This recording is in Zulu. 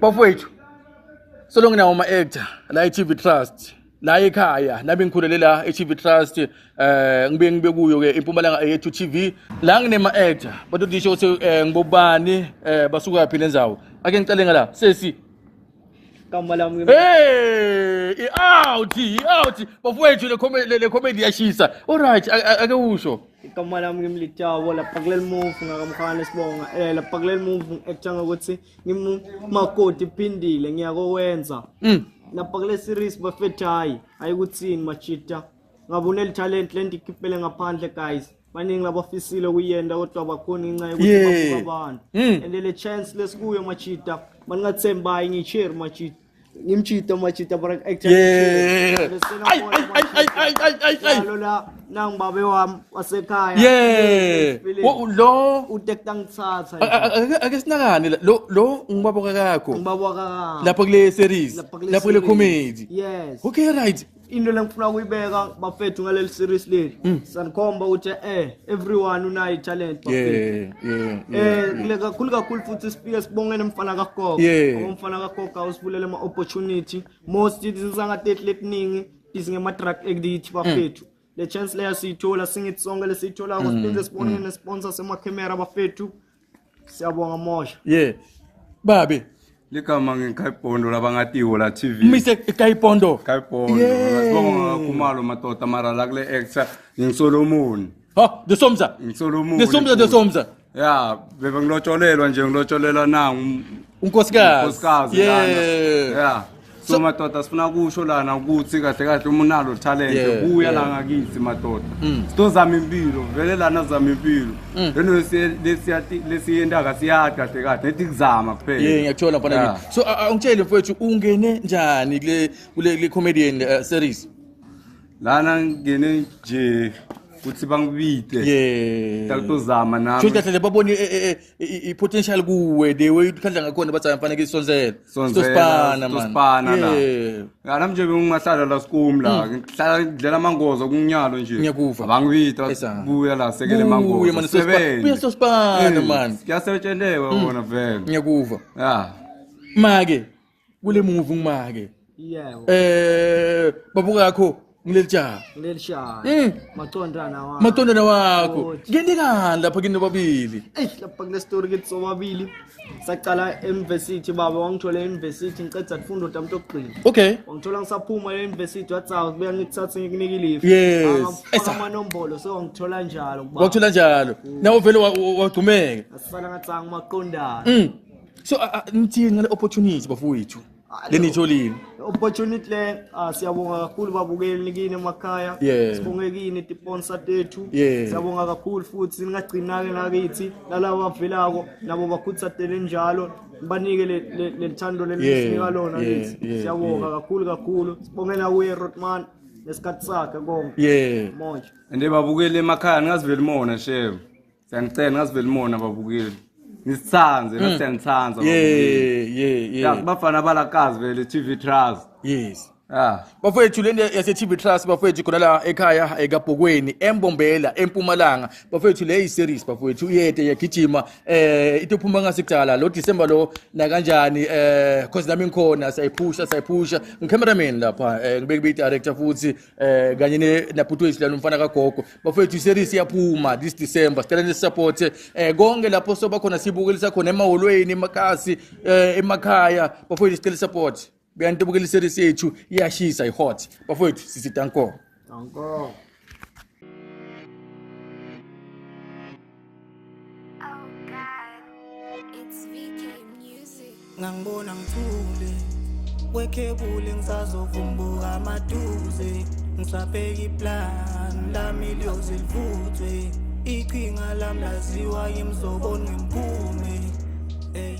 Bafowethu, solo nginawo ama-actor la e-TV Trust la ekhaya, nami ngikhulele la e-TV Trust, ngibe ngibe kuyo ke iMpumalanga Eyethu TV. La nginema-actor batodisho ukuthi ngibobani, basuka phi lendzawo. Ake ngicale ngala sesi. Igama lami. Hey, i-out, i-out. Bafowethu, le comedy, le comedy iyashisa. Alright, ake usho. Igama lami ngimlitshabo lapha kuleli movie ngakamkhane sibonga lapha kuleli movie ngi-acta ngokuthi ngimakoti phindile ngiyakwenza. Lapha kule series bafethu, hayi ayikuthini machita, ngabe uneli talent lento ikhiphele ngaphandle guys, baningi labafisile ukuyenda kodwa abakhoni ngenxa yokuthi babuka abantu. And le chance lesikuyo machita, baningathembayi ngiyi-cherry machita, ngimchita machita but actor. Ay ay ay ay ay ay ay ay. Njalo la nangibabe wami wasekhaya. Lo utekta ngithatha. Ake sinakane lo ngibaba kakakho. Ngibaba kaka. Lapha kule series, lapha kule comedy. Yes. Okay, right. Into lengifuna ukuyibeka bafethu ngaleli series leli, sanikhomba ukuthi everyone unayo talent bafethu. Kule kakhulu kakhulu futhi sifike sibongene mfana kaGogo. Umfana kaGogo usivulele ama opportunity most izangatethu letiningi izingema drug addict bafethu. Le chance leya siyithola singithi sonke lesiyitholako, siphinde sibonene ne-sponsor sema-camera bafethu. Siyabonga mosha. Yeah. Babe. Ligama ngikhayibhondo labangatiwo la TV. Mr. Kayipondo. Khayibhondo. Sibonga Khumalo madoda, mara la kule actor ngingiSolomon. Ha, the Somza. NgiSolomon. The Somza, the Somza. Ya, bebe ngilotsholelwa nje, ngilotsholelwa nangu unkosikazi. Unkosikazi lana. Yeah. So madoda, sifuna kusho lana ukuthi kahle kahle uma unalo talent, buya la ngakithi madoda. Sitozama impilo, vele lana zama impilo. Lento lesiyentaka siyadi kahle kahle, nethi kuzama kuphela. Yeah, ngiyakuthola mfana kimi. So ungitshele mfowethu, ungene njani kule comedian series? Lana ngene nje kuthi bangibite. Ngiyakutozama nami. Sho kahle babone i-potential kuwe, the way ukhandla ngakhona, bathi mfana ke sonzela. Sonzela, Sitosipana man. sitosipana la. Ngana nje bengingahlala la sikum la, ngihlala ngidlela amangozo kunyalo nje. Ngiyakuva. Abangibita Esa. buya la sekele Buya, mangozo. man, buya sitosipana man. Kuyasetshendewa wona vele. Ngiyakuva. Ya. Make kule movie ngimake. Yebo. Babuka yakho ngileli jaha. Leli shaya. Macondana wami. Matondana wakho. Oh. Kuyenzekani lapha kini nobabili? Eyi, lapha kule story kithi sobabili sacala e-university, baba wangithola e-university ngiceda kufunda utamntu okugcina. Wangithola ngisaphuma e-university, wathi awu kubuya ngikuthathe ngikunike ilifu. Yes. Angafaka amanombolo, sewangithola njalo kubaba. Wakuthola njalo. Nawe vele wagcumeka. Asifana ngathi angimaqondana. So nithini ngale opportunity bafowethu? Lenitholile. Opportunity le, siyabonga kakhulu babukeli kini emakhaya. Sibonge kini ti-sponsor tethu. Siyabonga kakhulu futhi ningagcina-ke nakithi nalaba abavelako nabo bakhuthatele njalo, banike lelithando leli lisinika lona kithi. Siyabonga kakhulu kakhulu, sibonge nakuye Rotman nesikhathi sakhe konke. Monje. And babukeli emakhaya, ningaziveli mona shem. Siyanicela ningaziveli mona babukeli. Nisithanze, nathi siyanithanda babukeli. Yeah. Ya, bafana balakazi vele TV Trust. Yes. Ya. Bafowethu, lento yase TV Trust bafowethu, khona la ekhaya eKabhokweni eMbombela eMpumalanga bafowethu, le series bafowethu uyede yagijima, itophuma ngasikuqala lo December lo na kanjani, cause nami ngikhona, siyayiphusha, siyayiphusha, ngicameraman lapha, ngibeke be director futhi, kanye ne nabhuti wethu lana umfana kagogo. Bafowethu, series iyaphuma this December, sicela ni support konke lapho soba khona, sibukelisa khona emahholweni, emakasi, emakhaya. Bafowethu, sicela support, buyantobukela iseries yethu, iyashisa, i-hot bafowethu, sithi danko. Danko. Oh God, it's VK Music. Ngangibona ngithule kwekhebule, ngisazovumbuka maduze, ngisabheka iplan lami liyoze livuthwe, iqhinga lami laziwa yimzobona ngiphume, ey.